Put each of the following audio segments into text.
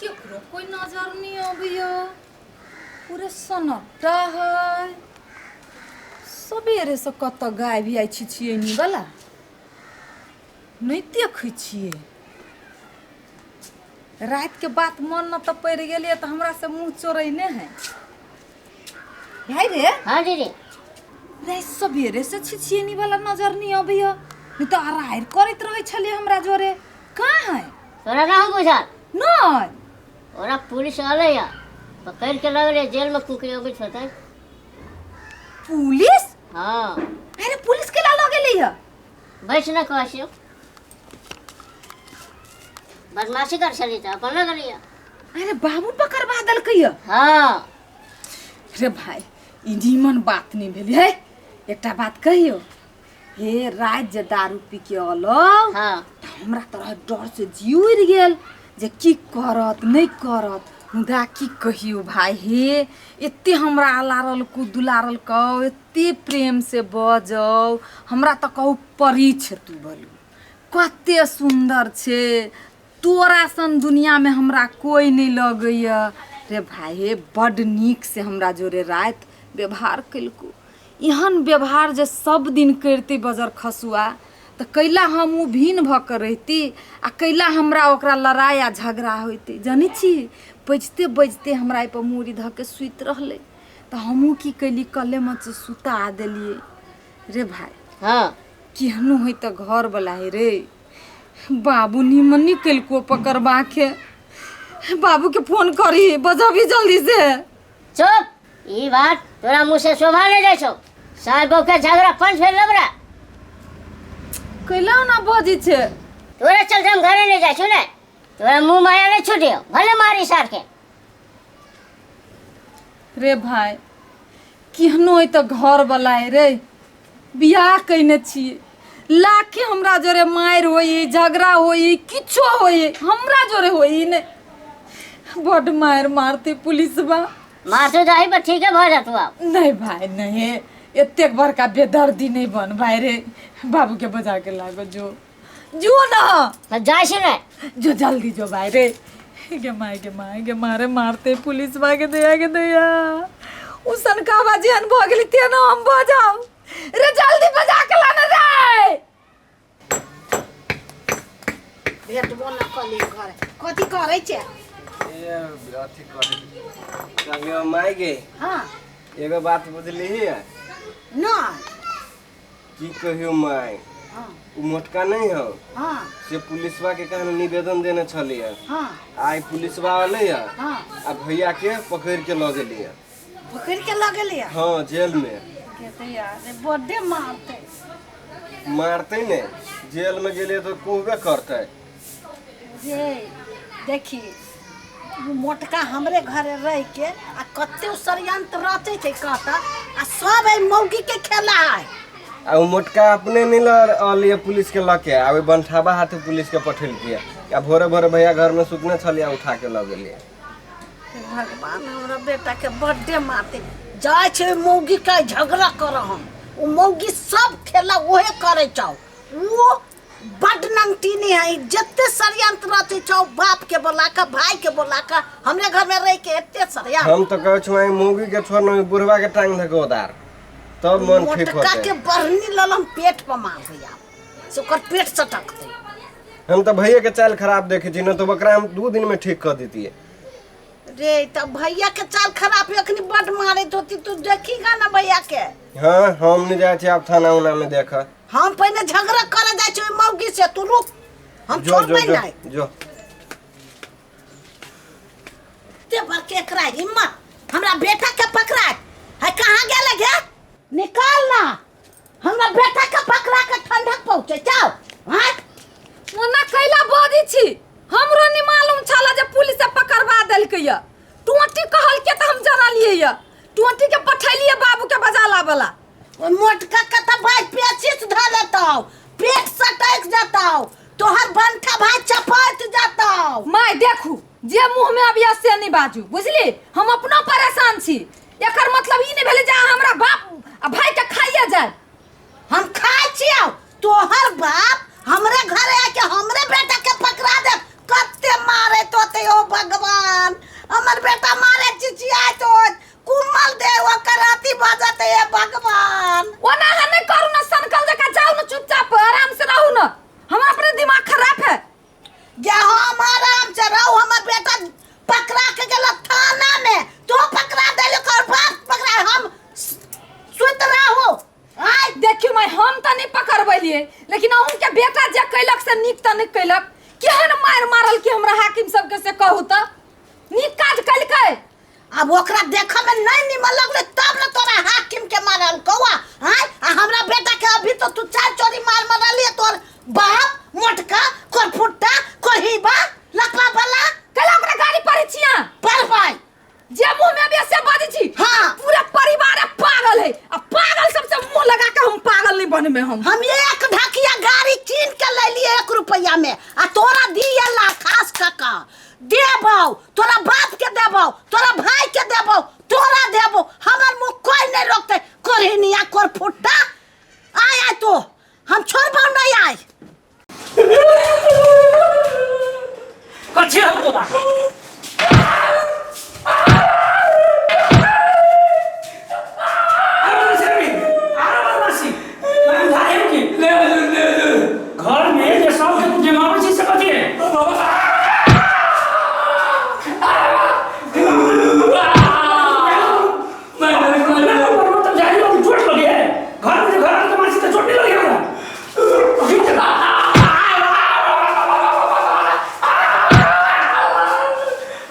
केकरो कोई नजर नहीं अबैया, पूरे सन्नाटा है। सबेरे से कतऽ गायब जाइ छी छियनी वाला नहि देखै छियै। रातिके बात मन न तऽ पड़ि गेलियै तऽ हमरा से मुँह चोरैने है भाई रे। हाँ दीदी। रे सबेरे से छिछियनी वाला नजर नहीं अबैया, नहीं तऽ अराइर करैत रहै छलियै हमरा जोरे। कहाँ है? तोरा ना हम बुझल? नहीं। ओरा पुलिस अलै या पकड़ के लगले जेल में कुकरी अबैत होतै। पुलिस? हाँ। अरे पुलिस के ला लऽ गेलै या? बैस ना कहै छियौ, बदमाशी कर छली तऽ अपन लऽ गेलियै। अरे बाबू पकड़बा देलकै या? हाँ। रे भाई ई नीमन बात नहीं भेलै है। एकटा बात कहियो, हे राति जे दारू पी के अलो। हाँ। तऽ हमरा तरह डर से जी उड़ि गेल जे की करत नहि करत। मुदा की कहियो भाई, हे एते हमरा अलारल कु दुलारल कौ, एते प्रेम से बजौ, हमरा तऽ कहू परी छे तू बोलू, कते सुन्दर छे तोरा सन दुनिया में हमरा कोई नहीं लगैया। रे भाई हे बड नीक से हमरा जोरे राति व्यवहार केलको। एहन व्यवहार जे सब दिन करती बजर खसुआ तऽ कैला हम ओ भिन्न भऽ कऽ रहिती आ कैला हमरा ओकरा लड़ाइ आ झगड़ा होइतै। जनै छी बजिते बजिते हमरा एहिपर मूड़ी धऽ के सुति रहलै तऽ हमहूँ की केली कलेमे से सुता देलियै। रे भाई। हाँ। केहनो होइ तऽ घरवला है रे। बाबू निमन नहीं केलको पकड़बा के। बाबू के फोन करी बजाबी जल्दी से। चुप, ई बात तोरा मुँह से शोभा नहीं जाइ छौ। सास बहू के झगड़ा पंच भेल लबरा। कैला ना बजै छे? तोरे चलते हम घरे नहीं जाइ छौ ने, तोरा मुँह माया नहीं छूटियो, भले मारी सार के। रे भाई केहनो है तऽ घर वाला है रे, बियाह कयने छियै, लाखे हमरा जोरे मारि होई झगड़ा होई किछो होई हमरा जोरे होई नहि। बड मारि मारते पुलिसबा। मारतो जाही पर ठीक है भऽ जातू आब। नहीं भाई नहीं, एतेक बड़का बेदर्दी नहीं बन भाई रे। बाबू के बजा के लागो जो जो ना। तऽ जाइ छी ने। जो जल्दी जो भाई रे। गे माय गे माय गे मारे मारते पुलिस बा के दया के दया। उ सनका बाजी अन भऽ गेली तेना हम बजाओ रे, जल्दी बजा के लाना रे। भेटबो न कली घर कथी करै छै? ए अथी करे कहलियो माय गे। हाँ। एगो बात बुझली है? नहीं। की कहियो माय? हाँ। उ मोटका नहीं हो। हाँ। से पुलिसवा के कहने निवेदन देने छलिए। हाँ। आई पुलिसवा अलै है। हाँ। आ भैया के पकड़ के ल गेलिए। पकड़ के ल गेलिए? हाँ जेल में। कहते यार रे बड्डे मारते। मारते ने, जेल में गेलिए तो कहबे करते। रे देखी उ मोटका हमरे घरे रह के आ कते षडयंत्र रचे छै कहता आ सब एहि मौगी के खेला है। आ उ मोटका अपने नहीं ल अलिए पुलिस के लके आ ओहि बनठाबा हाथे पुलिस के पठेलकै आ भोरे भोरे भैया घर में सुतने छलिए उठा के ल गेलिए। भगवान हमरा बेटा के बड्डे मारते जाइ छै मौगी के झगड़ा कर हम। उ मौगी सब खेला ओहे करे छौ, वो बड नंगटीनी है, जते षडयंत्र रचे छौ बाप के बोला के भाई के बोला के हमरे घर में रह के एते षडयंत्र। हम तो कहै छौ आई मौगी के छोड़ न बुढ़वा के टांग धके उतार तब मन ठीक मोटका होते। के बरनी ललम पेट पर मार भैया से ओकर पेट सटकते। हम तो भैया के चाल खराब देखे छी न तो ओकरा हम 2 दिन में ठीक कर देतिए। रे तब भैया के चाल खराब है अखनी बड मारे होती, तू देखीगा ना भैया के। हाँ हम नहीं जाए छी आप थाना उना में देख। हम पहले झगड़ा करे जाए छी मौगी से, तू रुक हम जो छोड़बै जो नहीं। जो ते भर के एकरा हिम्मत हमरा बेटा के पकड़ा है, कहाँ गेले गे? निकाल ना हमरा बेटा के पकड़ा के ठंडक पहुंचे जाओ। हाँ ओना कैला बजै छी? हमरो नहीं मालूम छल जे पुलिस से पकड़वा देलकै या। टोंटी कहलकै तऽ हम जानलियै या, टोंटी के पठेलियै बाबू के बजा लाबला। ओइ मोटका के तऽ भाई पेचिस धऽ लेतौ, पेट सटक जतौ, तोहर बंठा भाई चपट जतौ। माय देखू जे मुँह में अबिया से नहीं बाजू बुझली, हम अपनो परेशान छी। एकर मतलब ई नहीं भेलै जे अहाँ हमरा बाप आ भाई के खाइए जाए। हम खाइ छियौ, तोहर बाप हमरे घरे आके हमरे बेटा के पकड़ा दे, कते मारे तोते ओ भगवान। केहन मारि मारल कि हमरा हाकिम सबके से कहू तऽ नीक काज कलकै। आब ओकरा देखऽ में नहीं निमन लगले तब न तोरा हाकिम के मारल कौआ। आय आ हमरा बेटा के अभी तो तू चार चोरी मार मारलिए, तोर बाप मोटका कोरफुट्टा कोरहीबा लकवा वाला। कल ओकरा गाड़ी पढ़ै छिया पढ़बै जे मुंह में अभी से बाजै छी। हाँ। पूरा परिवार पागल है आ पागल सबसे मुंह लगा के हम पागल नहीं बनबे। हम एक ढकिया गाड़ी कीन के ले लिए 1 रुपया में आ तोरा दिए ला खास कका देबौ, तोरा बाप के देबौ, तोरा भाई के देबौ, तोरा देबौ, हमर मुंह कोई नहीं रोकते। कोरहिनिया कोरफुट्टा आय आय तो हम छोड़बौ नहीं आय। कथी हम तोरा घर में जे सब के जमाबै छी से कथी है? चोट लगे है घर में, घर में तो मारছি तो चोट नहीं लगे हमरा।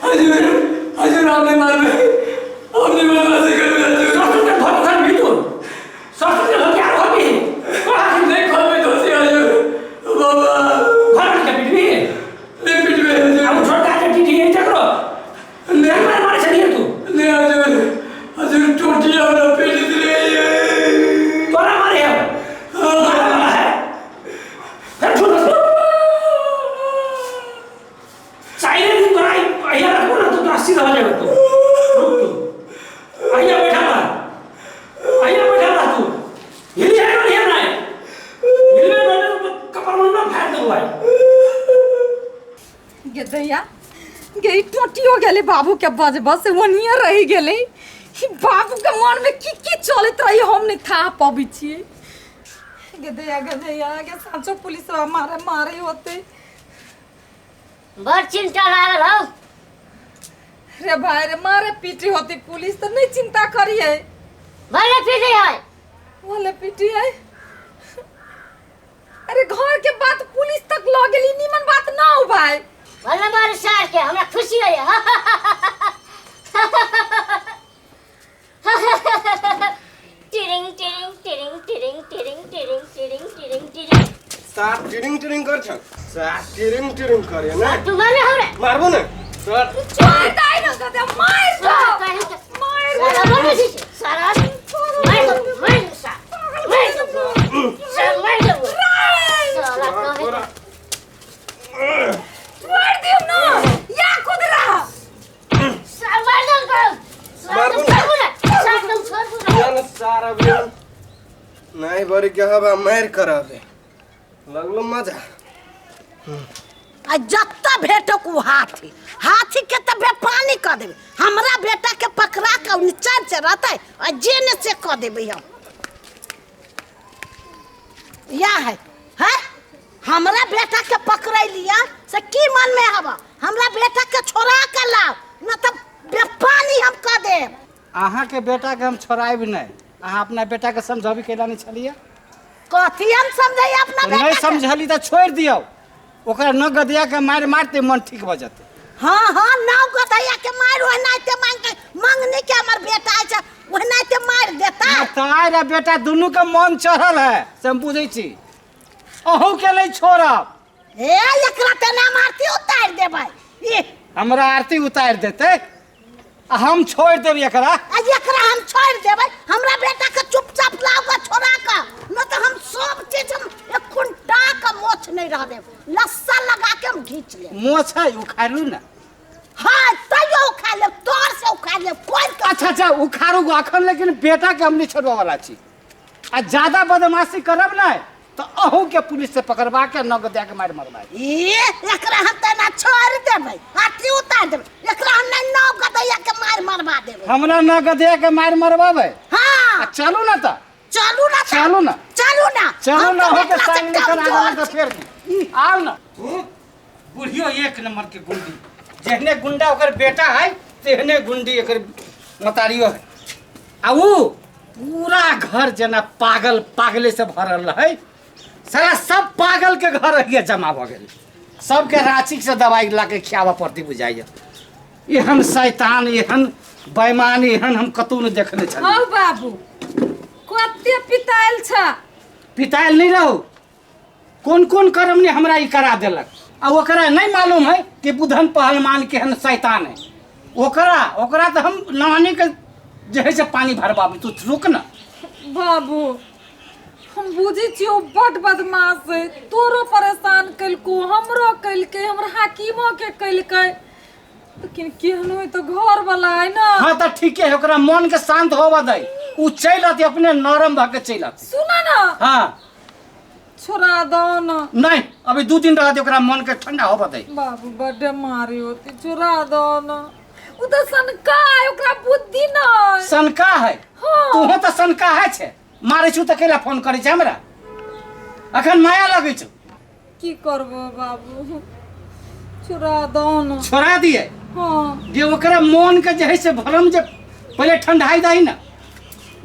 हजुर हजुर आपने मारबे, आपने मारबे से करबे हजुर। ससुर के घर घर भी तो ससुर के घर क्या घर भी नहीं खोलबे दोषी हजुर बाबा। घर में क्या पिटबी? नहीं पिटबे हजुर। अब छोटा के टीटी है चक्रो नहीं मार मारे चलिए तू। नहीं हजुर हजुर टोटी हमरा पेट दिले तोरा मारे है मारे वाला है फिर छोड़ चाहिए दिन तोरा अहिया रखो ना तो तोरा सीधा हो जाएगा। तू रुक, तू अहिया बैठा रहा, अहिया बैठा रहा, तू हिल जाएगा नहीं नहीं हिलबे बैठे तो कपड़ में ना फाड़ दो भाई। गे दैया गे ई टोटियो गेलै बाबू के बजब से ओनिए रहि गेलै। ई बाबू के मन में की की चलैत रही हम नहीं था पबै छियै। गे दैया गे दैया गे साँचो पुलिस मारे मारे होते। बड़ चिंता लागल हौ रे भाई रे, मारे पीटी होती पुलिस तो नहीं चिंता करिए। भले पीटी है भले पीटी है। अरे घर के बात पुलिस तक ल गेली, निमन बात ना हो भाई। भले मारे सार के हमरा खुशी है। टिरिंग टिरिंग टिरिंग टिरिंग टिरिंग टिरिंग टिरिंग टिरिंग टिरिंग। सार टिरिंग टिरिंग कर छ, सार टिरिंग टिरिंग करे ना तू मारे हमरा मारबो ना सर। छोड़ दे ना गदे मार दो मार दो सारा मार दो मार दो सार मार दो सार मार दो साला कहे छोड़ दियो ना या खुद रहा सार मार दो सार ना सार तुम छोड़ दो ना सार अभी नहीं बरी के हवा मार कराबे लगलो मजा। आ जत्ता भेटो को हाथी हाथी के त बेपानी कर देबे, हमरा बेटा के पकड़ा के नीचा से रहते आ जेने से कर देबे हम। या है हैं हमरा बेटा के पकड़ै लिया से की मन में हवा, हमरा बेटा के छोड़ा के लाओ न त बेपानी हम कर देब। अहाँ के बेटा के हम छोड़ाइब नहीं। अहाँ अपना बेटा के समझाबी केला नहीं छलिए? कथी हम समझाई अपना बेटा नहीं समझली त छोड़ दियौ, ओकरा न गदिया के मार मारते मन ठीक भ जते। हाँ हाँ नाव गदैया के मार ओनाइते मांग के मांगने के हमर बेटा छै ओनाइते मार देता। तारा बेटा दुनू के मन चढ़ल है से हम बुझै छी, अहू के नहीं छोड़ब। ए एकरा ते ना मारती उतार देबै। ई हमरा आरती उतार देते आ हम छोड़ देब एकरा। आ एकरा हम छोड़ देबै, हमरा बेटा के चुपचाप लाओ के छोड़ा के न त हम सब चीज हम एक खुंटा के मोछ नहीं रह देब, लस्सा लगा के हम घींच लेब। मोछ है उखाड़ू ना। हाँ तैयो उखाड़ लेब, तोर से उखाड़ लेब कोई। अच्छा अच्छा उखाड़ू अखन, लेकिन बेटा के हम नहीं छोड़बा वाला छी। आ ज्यादा बदमाशी करब ना तो अहू के पुलिस से पकड़वा के नग दे के मार मरवाए। ए एकरा हम त ना छोड़ देबै, आरती उतार देबै, एकरा हम नहीं नौ गदैया के मार मरवा देबै। हमरा न गदैया के मार मरवाबै? हाँ चलू ना त चलू ना चलू ना चलू ना चलू ना हो के संग लेकर आना त फेर आओ ना। बुढ़ियो एक नंबर के गुंडी, जेहने गुंडा ओकर बेटा है तेहने गुंडी एकर मतारियो है। आ ऊ पूरा घर जना पागल पागले से भरल है, सारा सब पागल के घर है जमा भ गेल। सबके राँची से दवाई ला के खियाबऽ पड़तै बुझाइए। एहन शैतान, एहन बेईमान, एहन हम कतौ नहि देखने छलियै। हौ बाबू, कते पितायल छ? पितायल नहि रहू, कोन कोन कर्म ने हमरा ई करा देलक। आ ओकरा नहि मालूम है कि बुधन पहलवान केहन शैतान है। ओकरा ओकरा तऽ हम नहाने के जे है से पानी भरबाबी, तू रुक ना। बाबू, हम बुझै छियै ओ बड बदमाश है, तोरो परेशान केलको, हमरो केलकै, हमर हाकिमो के केलकै, लेकिन केहनो है तऽ घर वाला है ना। हाँ तऽ ठीके है, ओकरा मन के शांत होबऽ दे, उ चलि आती अपने नरम भऽ के चलि आती। सुना ना। हाँ। छोड़ा दो ना। नहीं, अभी 2 दिन रह दे, ओकरा मन के ठंडा होबऽ दे। बाबू बड्ड मारी होती, छोड़ा दो ना। उ तऽ सनका है, ओकरा बुद्धि नहीं। सनका है? हाँ। तूहो तऽ सनका है छे, मारै छु तऽ कैला फोन करै छै हमरा? अखन माया लगै छौ। की करबो बाबू, छोड़ा दो ना। छोड़ा दिए? हाँ। जे ओकरा मन के जे है से भरम जे पहिले ठंडाई दही ना।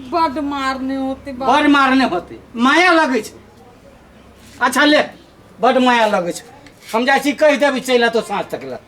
बड मारने होते बाबू। बड मारने होते, माया लगै छै। अच्छा ले, बड माया लगै छै, हम जाइ छी कहि देबै चलि एतौ साँझ तक लए।